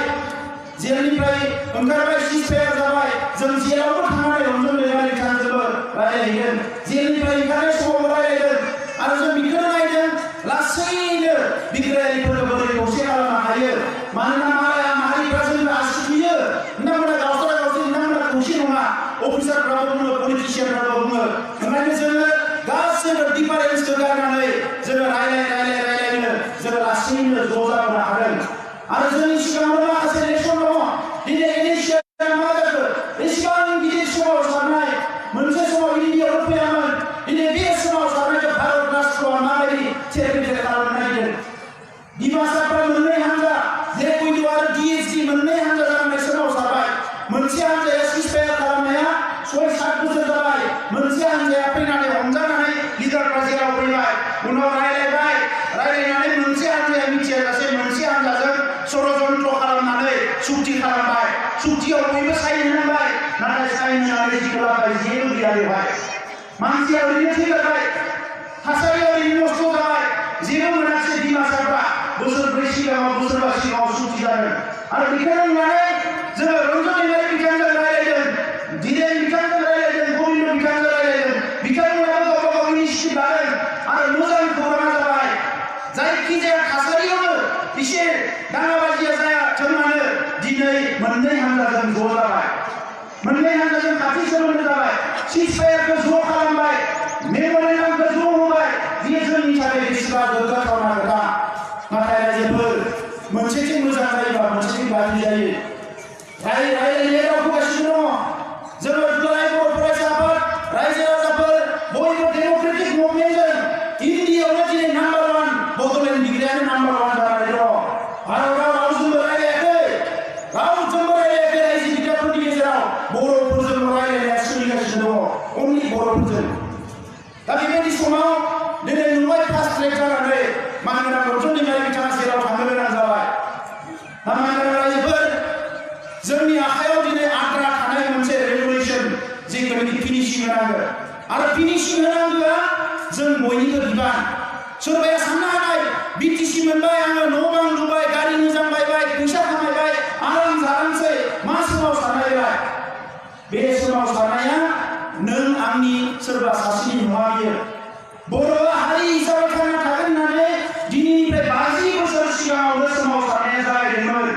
जेलनिफ्राय ओंखारबाय सिसफायार जाबाय जों जेलावबो थांनानै रन्जन दैमारि बिथांजोंबो रायलायहैगोन जेलनिफ्राय ओंखारनाय समाव रायलायगोन आरो जों बेखौनो नायदों लासैनो बिग्रायारिफोरखौ बोरै खौसे खालामनो हायो मानोना मालाया माहारिफ्रा जोंनो आसि थुयो नोंथांमोना गावस्रा गावस्रि नोंथांमोना खौसे नङा अफिसारफ्राबो बुङो पलिटिसियानफ्राबो बुङो ओंखायनो जोङो गासैबो डिफारेन्सखौ गारनानै जोङो रायलायनो जोङो लासैनो ज' जाबोनो हादों आरो जोंनि सिगाङावनो माखासे लेसन दङ दिनै इनिसियेटिभआ मा जाखो एसेबां गिदिर सोमावसारनाय मोनसे समाव इन्डियायावबो फैयामोन दिनै बे सोमावसारनायखौ भारत राष्ट्रआ माबायदि थेर-बेथेर खालामनो नागिरदों डिमासाफ्रा मोननै हान्जा जेकुइड आरो डिएसडि मोननै हान्जा जानानै सोमावसारबाय मोनसे हान्जाया सिसफायार खालामनाया 6-7 बोसोर जाबाय मोनसे हान्जाया फैनानै हमजानानै लिडारफ्रा जेराव फैबाय उनाव रायलायनानै मोनसे हान्जाया मिथियाजासे मोनसे हान्जाजों षड़यन्त्र खालामनानै सुक्ति खालामबाय सुक्तियाव बयबो साइन होनांबाय नाथाय साइन होनानै जिखलाबाय जेबो गैया बेवहाय मानसिया ओरैनो थैलायबाय थासारिया ओरैनो नस्थ' जाबाय जेबो मोनाखिसै डिमासाफ्रा बोसोरब्रै सिगाङाव बोसोरबा सिगाङाव सुक्ति जादों आरो बेखौनो नुनानै जोङो रन्जन दैमारि बिथांजों रायलायदों दिनेन बिथांजों रायलायदों गबिन्द बिथांजों रायलायदों बिथांमोनाबो गावबा गाव इनिसियेटिभ लादों आरो मोजां खौराङा जाबाय जायखिजाया थासारियावनो एसे दाङाबाजिया जायाथों मानो दिनै मोननै हान्जाजों ज' जाबाय मोननै हान्जाजों खाथि सोमोन्दो जाबाय सिसफायारखौ ज' खालामबाय मेम'रेन्डामखौ ज' होबाय बेयो जोंनि थाखाय बेसेबा गोग्गाथावना खोथा नाथाय रायजोफोर मोनसेथिं मोजां जायोबा मोनसेथिं गाज्रि जायो रायलायनाया दावखोगासिनो दङ जोङो दुलाराय बर' फरायसा आफाद रायजो राजाफोर बयबो डेम'क्रेटिक मुभमेन्टजों इन्डियायावनो दिनै नाम्बार 1 बड'लेण्ड डिग्रियानो नाम्बार 1 जानानै दङ भारतआव रावजोंबो रायलायाखै रायजो बिदाफोरनि गेजेराव बर'फोरजों रायलायनाया सोलिगासिनो दङ अनलि बर'फोरजों दा बेबायदि समाव दिनै नुबाय फास्ट ट्रेक जानानै मानोना रन्जन दैमारि बिथाङा जेराव थांनो गोनां जाबाय दा मानोना रायजोफोर जोंनि आखायाव दिनै आद्रा थानाय मोनसे रेगुलेसन जेखौ फिनिशिं होनांगौ आरो फिनिशिं होनांगौआ जों बयनिबो बिबान सोरबाया साननो हानाय बिटिसि मोनबाय आङो न' बां लुबाय गारि मोजां बायबाय फैसा खामायबाय आराम जालांसै मा सोमावसारनायलाय बे सोमावसारनाया नों आंनि सोरबा सासेनि नङा बियो बर' हारि हिसाबै थांना थागोन होननानै दिनैनिफ्राय 50 बोसोर सिगाङावनो सोमावसारनाया जागायदोंमोन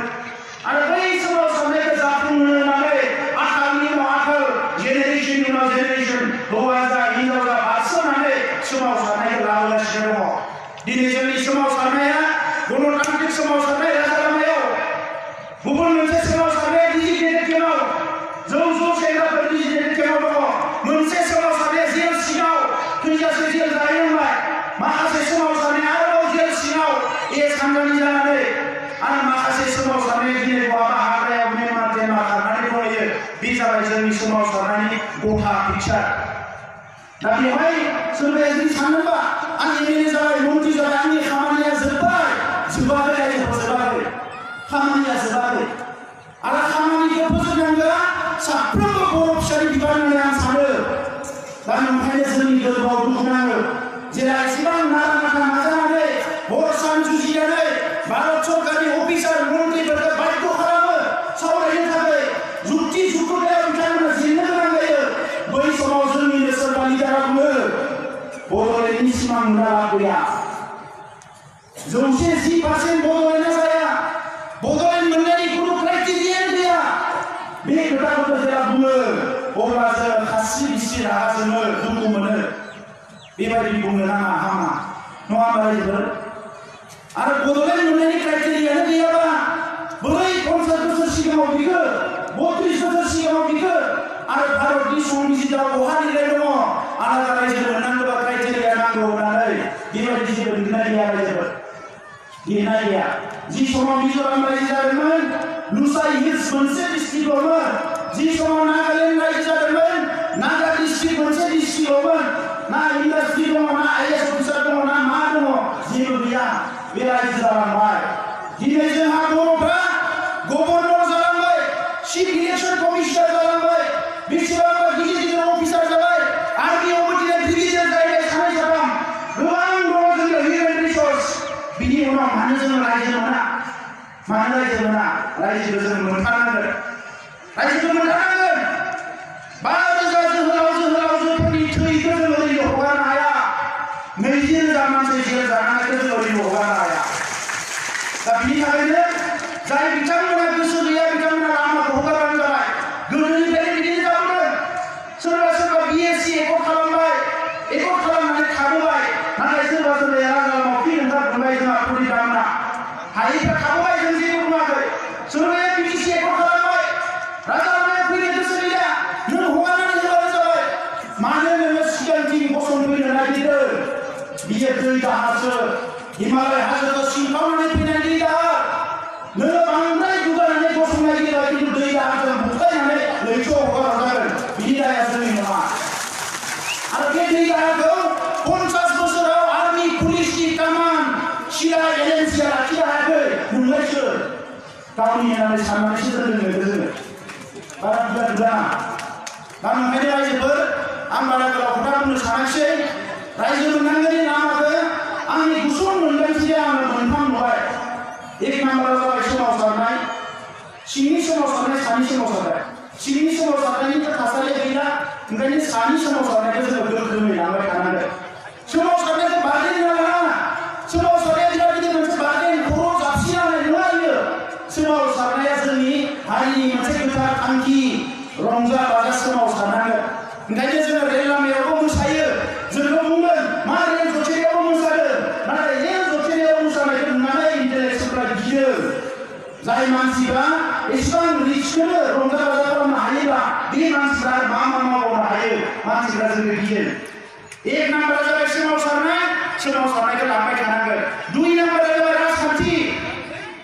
आरो बै सोमावसारनायखौ जाफुंहोनो होननानै आथालनि उनाव आथाल जेनेरेशननि उनाव जेनेरेशन हौवा जा हिनजाव जा बारसोमनानै सोमावसारनायखौ लाबोगासिनो दङ दिनै जोंनि सोमावसारनाया गणतान्त्रिक सोमावसारनाय राजा लामायाव गुबुन मोनसे सोमावसारनाया डिजिटेड केम्पआव ज' सेंग्राफोर डिजिटेड केम्पआव दङ मोनसे सोमावसारनाया जेल सिङाव थैजासे जेल जाहैनांबाय माखासे सोमावसारनाया आरोबाव जेल सिङाव सानजानि जानानै आरो माखासे सोमावसारनाया दिनै बहाबा हाग्रायाव मेमा खारनानै फरायो बे जाबाय जोंनि सोमावसारनायनि गथा पिक्सार दा बेवहाय सोरबाया जुदि सानोबा आं एमएलए जाबाय मन्त्रि जाबाय आंनि खामानिया जोबाखै खामानिया जोबाखै आरो खामानिखौ फोजोबनांगौआ साफ्रोमबो बर' फिसानि बिबान होननानै आं सानो दा ओंखायनो जोंनि गोरबोआव दुखु नाङो जेला एसेबां नारा नाथा नाजानानै हर सान जुजिनानै भारत सरकारनि अफिसार मन्थ्रिफोरखौ बाध्य खालामो सावरायनो थाखाय जुक्ति जुक्तियाव बिथांमोना जेननो गोनां जायो बै समाव जोंनिनो सोरबा लिडारा बुङो बड'लेण्डनि सिमां नुना गैया 110% बड'लेण्डआ जाया बड'लेण्ड मोननायनि खुनु क्राइटेरियानो गैया बे खोथाखौ जेला बुङो अब्ला जों खासि बिसि रागा जोङो दुखु मोनो बेबायदि बुंनो नाङा हामा नङा होमबा रायजोफोर आरो बड'लेण्ड मोननायनि क्राइटेरियानो गैयाबा बोरै 50 बोसोर सिगाङाव बिखो 32 बोसोर सिगाङाव बिखो आरो भारतनि संबिजिताव बहा लिरनाय दङ आलादा रायजो मोननांगौबा क्राइटेरिया नांगौ होननानै बेबायदि जेबो लिरनाय गैया रायजोफोर लिरनाय गैया जि समाव मिज'राम रायजो जादोंमोन लुसाइ हिल्स मोनसे डिस्ट्रिक्ट दंमोन जि समाव नागालेण्ड रायजो जादोंमोन नागा डिस्ट्रिक्ट मोनसे डिस्ट्रिक्ट दंमोन ना इन्डास्ट्रि दङ ना आइएस अफिसार दङ ना मा दङ जेबो गैया बे रायजो जालांबाय दिनै जोंहा बर'फ्रा गभर्नर जालांबाय चिफ इलेक्सन कमिशनार जालांबाय बेसेबांबा गिदिर गिदिर अफिसार जाबाय आर्मियावबो दिनै ब्रिगेडियार जाहैबाय सानै साथाम गोबां दङ जोंनि हिउमेन रिसर्स बिनि उनाव मानो जों रायजो मोना मानो रायजो मोना रायजोखौ जों मोनथारनांगोन रायजोखौ मोनथारनांगोन 5,000 जोहोलावजोफोरनि थैखौ जों ओरैनो हगारनो हाया 20,000 मानसि जेल जानायखौ जों ओरैनो हगारनो हाया दा बिनि थाखायनो जाय बिथांमोना गोसो गैया बिथांमोना लामाखौ हगारबानो जाबाय गोदोनिफ्रायनो बिदिनो जाबोदों सोरबा बिएससि एकर्ड खालामबाय एकर्ड खालामनानै थाबोबाय नाथाय सोरबा राजालामाव फैनो ओंखारबाय जोंहा परिदामना हायैफ्रा थाबोबाय जों जेबो बुङाखै सोरबाया बिटिसि एकर्ड खालामबाय राजालामायाव फैनो गोसो गैया नों हगारनानै होबानो जाबाय मानो नोङो सिगांथिं गसंफैनो नागिरदों बियो दै दाहारसो हिमालय हाजोखौ सिंखावनानै फैनाय दै दाहार नोङो बांद्राय दुगानानै गसंनाय गैया खिन्थु दै दाहारजों बुखायनानै लैथोआव हगारहरजागोन बिनि दाया जोंनि नङा आरो बे दै दाहारखौ 50 बोसोराव आर्मि पुलिसनि कामान सिला एजेन्सिया लाखिनो हायाखै नोंलाय सोर गावनि होननानै साननानैसो दोनदों जोङो बारा दुगा दा ओंखायनो रायजोफोर आं बारा गोलाव खोथा बुंनो सानाखिसै रायजो मोननांगौनि लामाखौ आंनि गुसुं मोनदांथिया आङो मोनथाम नुबाय एक नाम्बारा जाबाय सोमावसारनाय सिंनि सोमावसारनाय सानि सोमावसारनाय सिंनि सोमावसारनायनि थासारिया गैला ओंखायनो सानि सोमावसारनायखौ जोङो गोख्रोङै लांबाय थानांगोन सोमावसारनायखौ बारदेन नाङा सोमावसारनाया बिराद गिदिर मोनसे बारदेन खर' जाबसिनानै नङा बियो सोमावसारनाया जोंनि हारिनि मोनसे गोथार थांखि रंजा बाजा सोमावसारनांगोन ओंखायनो जोङो रेल लामायावबो मोसायो जोंखौ बुंगोन मा रेल जथेनायावबो मोसादों नाथाय रेल जथेनायाव मोसानायखौ नुनानै इन्टेलेक्सुवेलफ्रा गियो जाय मानसिफ्रा एसेबां रिचखौनो रंजा बाजा खालामनो हायोब्ला बे मानसिफ्रा मा मावनो हायो मानसिफ्रा जोंखौ गियो एक नाम्बारा जाबाय सोमावसारनायखौ लांबाय थानांगोन 2 नाम्बारा जाबाय राजखान्थि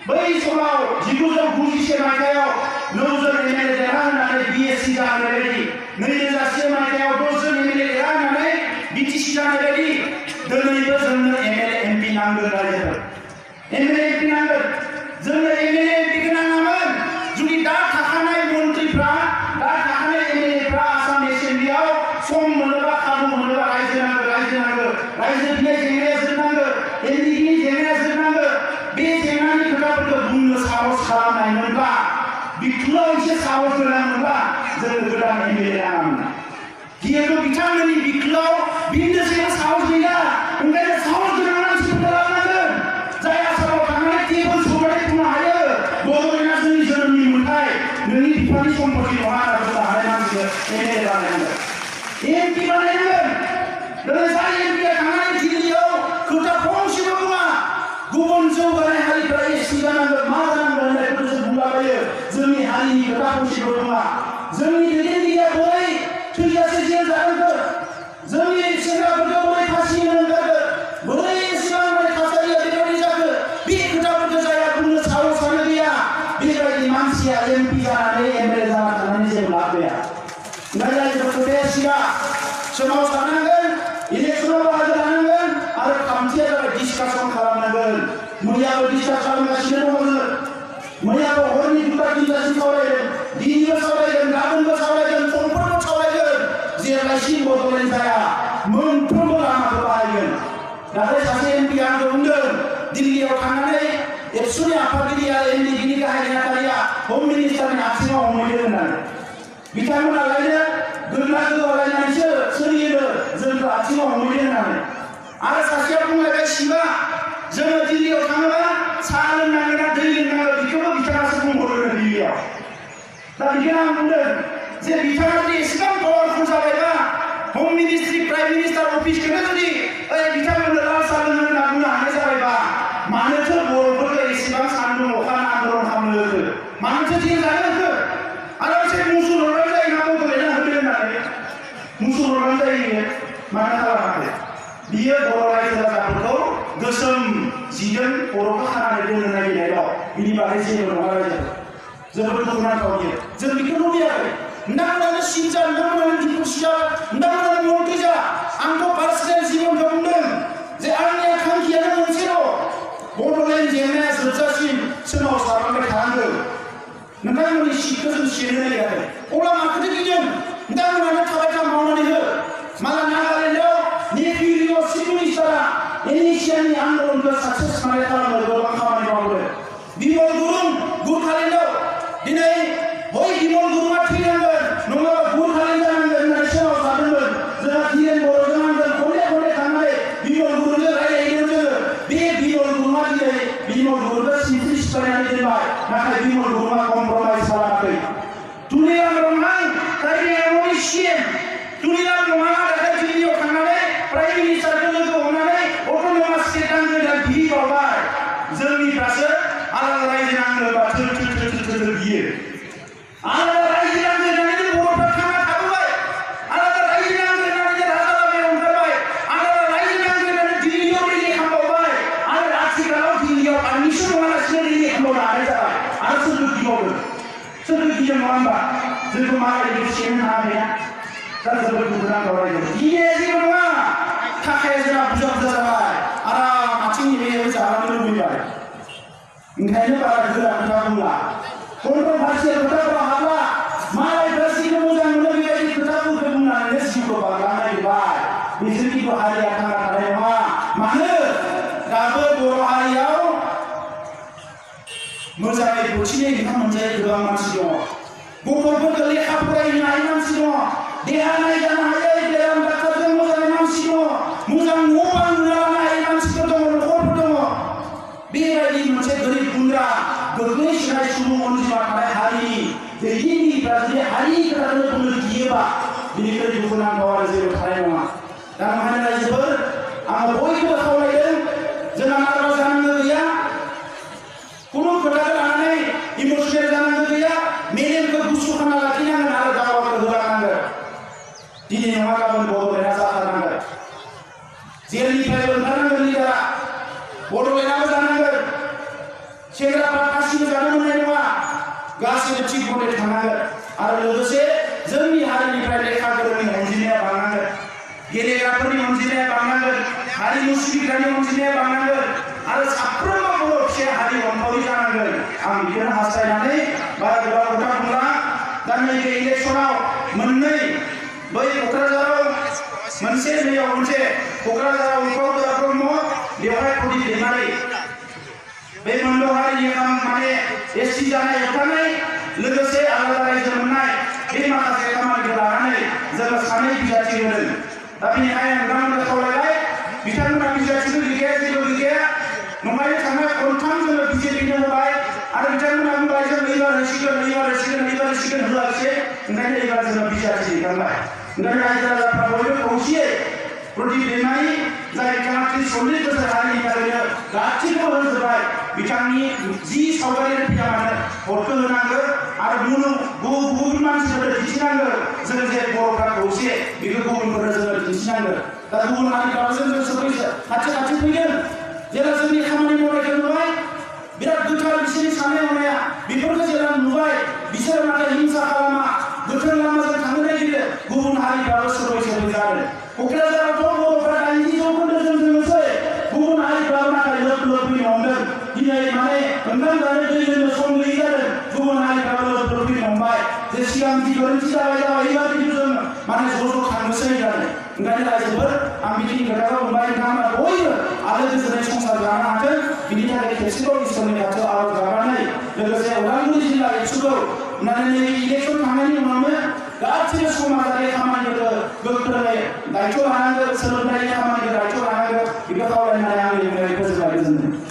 बै समाव 1991 मायथाइयाव 9 जन एमएलए देरहाहोनानै बिएससि जानाय बायदि 2001 मायथाइयाव 10 जन एमएलए देरहाहोनानै बिटिसि जानाय बायदि दिनैबो जोंनो एमएलए एमपि नांगोन रायजोफोर एमएलए एमपि नांगोन जोंनो एमएलए एमपिखौ नाङामोन जुदि दा थाखानाय मन्थ्रिफ्रा दा थाखानाय एमएलएफ्रा आसाम एसेम्ब्लियाव सम मोनोबा खाबु मोनोबा रायजो नांगौ रायजो बिलाइ जेंनाया जोबनांगौ एनडिपिनि जेंनाया जोबनांगौ बे जेंनानि खोथाफोरखौ बुंनो साहस खालामनायमोनब्ला बिखुङाव एसे साहस होनांगौब्ला जोङो गोदान एमएलए नाङामोन जिहेतु बिथांमोननि बिखुङाव बिन्दोसेबो साहस गैया ओंखायनो साहस गोनां मानसिफोरखौ लाबोनांगोन जाय आसामाव थांनानै टेबोल सौनानै बुंनो हायो बड'लेण्डआ जोंनि जोनोमनि मोन्थाय नोंनि बिफानि सम्पति नङा होनना बुंनो हानाय मानसिखौ एमएलए बानायनांगोन एमपि बानायनांगोन दिनै जाय एमपिया थांनानै दिल्लीयाव खोथा फंसेबो बुङा गुबुन जौगानाय हारिफ्रा एसि जानांगोन मा जानांगोन होननायखौ जों बुंलाबायो जोंनि हारिनि खोथा फंसेबो बुङा जोंनि दैदेनगिरिया बोरै थैजासे जेल जानांगोन जोंनि सेंग्राफोरखौ बोरै फासि होनांगोन बोरै एसेबां माने थासारिया बेबायदि जाखो बे खोथाफोरखौ जाया बुंनो साहसानो गैया बेबायदि मानसिया एमपि जानानै एमएलए जाना थानानै जेबो लाब गैया रायजोफोर खोथाया सिगा सोमावसारनांगोन इलेक्सनाव बाहागो लानांगोन आरो खान्थिया जाबाय डिसकासन खालामनांगोन मैयाबो डिसकास खालामगासिनो दङ मैयाबो हरनि 2टा 3टासिम सावरायदों दिनैबो सावरायगोन गाबोनबो मोनफ्रोमबो लामाखौ बाहायगोन। नाथाय सासे एमपि आं बुंदों दिल्लीयाव थांनानै एबसुनि आफादगिरि आरो एनडिबिनि गाहाय नेहाथारिया हम मिनिस्टारनि आथिङाव हमहैदों होननानै बिथांमोनालायनो गोदना गोबालायनानैसो सोलियो जोंखौ आथिङाव हमहैदों होननानै। आरो सासेया बुंलायबाय शिबा जोङो दिल्लीयाव थाङोबा साहा लोंनांगोन ना दै लोंनांगोन बेखौबो बिथाङासो बुंहरो दिल्लीयाव। दा बेखौनो आं बुंदों जे बिथाङा जुदि एसेबां पावारफुल जाबायबा हम मिनिस्ट्रि प्राइम मिनिस्टार अफिसखौनो जुदि बिथांमोननो लाल साहा लोंनो होनना बुंनो हानाय जाबायबा मानोथो बर'फोरखौ एसेबां सान्दुं अखा आन्दलन खालामनो होखो? मानोथो जेल जानो होखो? आरो एसे मुसुर हरनाय जायो ना बड'लेण्डआ होदों होननानै मुसुर हरनाय जायो मानो खालामाखै? बियो बर' रायजो राजाफोरखौ गोसोम जिजों खर'खौ खानानै दोननो नागिरनायल' बिनि बागै जेबो नङा रायजो। जोबोद दुखुनांथाव बियो। जों बेखौ लुबैयाखै। नोंथांमोनानो सिनजा नोंथांमोनानो दिपुसिया नोंथांमोनानो मन्थ्रि जा। आंथ' पार्सनेल जिबनखौ बुंदों जे आंनि थांखियानो मोनसेल' बड'लेण्ड जेंनाया जोबजासिम सोमावसारलांबाय थानांगौ। नोंथांमोननि सिटखौ जों सेनो नागिराखै। अब्ला माखौथो गिदों? नोंथांमोनानो थाबाय था मावनानै हो। माला नागालेण्डआव नेपिलिय' चिफ मिनिस्टारा एनएसियानि आन्दलनखौ साक्सेस खालामनो गोबां खामानि मावदों। बिमल गुरुं गुरखालेण्डआव दिनै बै बिमल गुरुङा थैनांगोन नङाबा गुरखालेण्ड जानांगोन होननानै सोमावसारदोंमोन। जोंहा धीरेन बर'जों आंजों खनले खनले थांनानै बिमल गुरुंजों रायज्लायहैदों जोङो। बे बिमल गुरुङा दिनै बिमल गुरुंखौ सिनस्रि सिफायनानै दोनबाय। नाथाय बिमल गुरुङा कमप्रमाइज खालामाखै। तुलिराम ब्रह्मां कारियानि सिएम तुलिराम ब्रह्माङा दाखालि दिल्लीयाव थांनानै प्राइम मिनिस्टारखौ लोगो हमनानै अट'नमास स्टेट नांगौ बिबावबाय। जोंनिफ्रासो आलादा रायजो नांगौबा थोर थोर थोर थोर थोर बियो। आलादा रायजो नांगौ होननानै बर'फ्रा थांना थाबोबाय। आलादा रायजो नांगौ होननानै राजा लामायाव ओंखारबाय। आलादा रायजो नांगौ होननानै दिल्लीयाव रेलि खालामबावबाय। आरो आथिखालाव दिल्लीयाव पारमिसन मोनालासिनो रेलि खालामबावनो हानाय जाबाय। आरो सोरबो गिबावदों? सोरबो गिदों नङा होमबा? जोंखौ मालायनि सेनो हाया। दा जोबोद दुखुनांथाव रायजो। गिनाया जेबो नङा। थाखाया जोंहा बुरजा बुरजा जाबाय। आराम आथिंनि बेयाव जालांनो लुबैबाय। ओंखायनो बारा गोरा खोथा बुंला। कन्ट्रभार्सियेल खोथाफोराव हाबला। मालायफ्रा जिखौ मोजां मोनो बेबायदि खोथाफोरखौ बुंनानैनो जिउखौ बारलांनो नागिरबाय। बिसोर खिन्थु हारिया थांना थानाय नङा। मानो? दाबो बर' हारियाव मोजाङै बोथिनै ओंखाम मोनजायै गोबां मानसि दङ। गथ'फोरखौ लेखा फरायनो हायै मानसि दङ। देहा नायजानो हायै बेराम डाक्टारजों मोजाङै मानसि दङ। मोजां न' बां लुना लानो हायै मानसिफोर दङ, न'खरफोर दङ। बेबायदि मोनसे गोरिब गुन्द्रा गोग्लैसोनाय सुबुं अनजिमा थानाय हारिनि दैदेनगिरिफ्रा जुदि हारिनि खोथाखौनो बुंनो गियोबा बेनिफ्राय दुखुनांथाव आरो जेबो थानाय नङा। दा ओंखायनो रायजोफोर आङो बयखौबो खावलायदों जोंहा नाराज जानांगौ गैया। खुनु खोथाखौ लानानै इमोसनेल जानांगौ गैया। मेलेमखौ गुसु खालामना लाखिनांगोन आरो दावहाखौ होलांनांगोन। दिनै नङा गाबोन बड'लेण्डआ जाथारनांगोन। जेलनिफ्रायबो ओंखारनांगोन लिडारा। बड'लेण्डआबो जानांगोन। सेंग्राफ्रा गासिबो जानो मोननाय नङा। गासिबो थिग मथे थांनांगोन। आरो लोगोसे जोंनि हारिनिफ्राय लेखा गोरोंनि अनजिमाया बांनांगोन। गेलेग्राफोरनि अनजिमाया बांनांगोन। हारिमु सिबिग्रानि अनजिमाया बांनांगोन। आरो साफ्रोमबो बर' फिसाया हारि अनफावरि जानांगोन। आं बेखौनो हास्थायनानै बारा गोबां खोथा बुंला। दा नैबे इलेक्सनाव मोननै बै क'क्राझाराव मोनसे नैयाव मोनसे क'क्राझाराव उल्फाव गोरा ब्रह्म बेवहाय प्रदीप दैमारि बे मोनद' हारिनि माने एसटि जानाय होबथानाय लोगोसे आलादा रायजो मोननाय बे माखासे खामानिखौ लानानै जोङो सानै बिजाथि होदों। दा बेनिखायनो नोंथांमोनखौ खावलायबाय बिथांमोना बिजाथिबो गैया जेबो गैया। नंखायनो थांनाय खनथाम जोङो बिजेपिनो होबाय आरो बिथांमोना बुंबाय जों एबार होसिगोन होआखिसै। ओंखायनो एबार जोङो बिजाथि दैखांबाय। ओंखायनो रायजो राजाफ्रा बयबो खौसेयै प्रदीप दैमारि जाय बिथाङा 40 बोसोर हारिनि थाखायनो गासैखौबो होजोबबाय। बिथांनि जि सावगारियानो फैया मानो भटखौ होनांगौ आरो गुबुन मानसिफोरनो दिन्थिनांगौ जों जे बर'फ्रा खौसे बेखौ गुबुनफोरनो जोङो दिन्थिनांगौ। दा गुबुन हारिफ्राबो जों खाथि खाथि फैगोन। जेला जोंनि खामानि मावनायखौ नुबाय बिराद गोथार बिसोरनि साननाय हनाया बेफोरखौ जेला नुबाय बिसोर नाथाय हिंसा खालामा गोथों लामाजों थांनो नागिरो। गुबुन हारिफ्राबो सोरबै जादों। क'क्राझारावथ' बर'फ्रा 90% जोंसै। गुबुन हारिफ्राबो नाथाय लोब लोब फैनो हमदों। दिनै माने ओंखाम जानो दै लोंनो सम गैयै जादों। गुबुन हारिफ्राबो लोब लोब फैनो हमबाय। जे सिगां जि गोरोन्थि जाबाय एबार खिन्थु जों माने ज' थांनोसै होननानै ओंखायनो रायजोफोर आं बिदिनि खोथाखौ बुंबाय नोंथांमोना बयबो आलो गोजोनै संसार जानो हाथों बिनि थाखाय खेबसेबाव इसोरनि खाथियाव आरज गाबनानै लोगोसे उदालगुरि जिल्ला एबसुखौ माने नैबे इलेक्सन थांनायनि उनावनो गासैबो समाजारि खामानिफोरखौ गोख्रोङै दायथ' लानांगौ सोलोंथाइनि खामानिखौ दायथ' लानांगौ बेखौ खावलायनानै आंनि बुंनायखौ फोजोबबाय गोजोन्थों।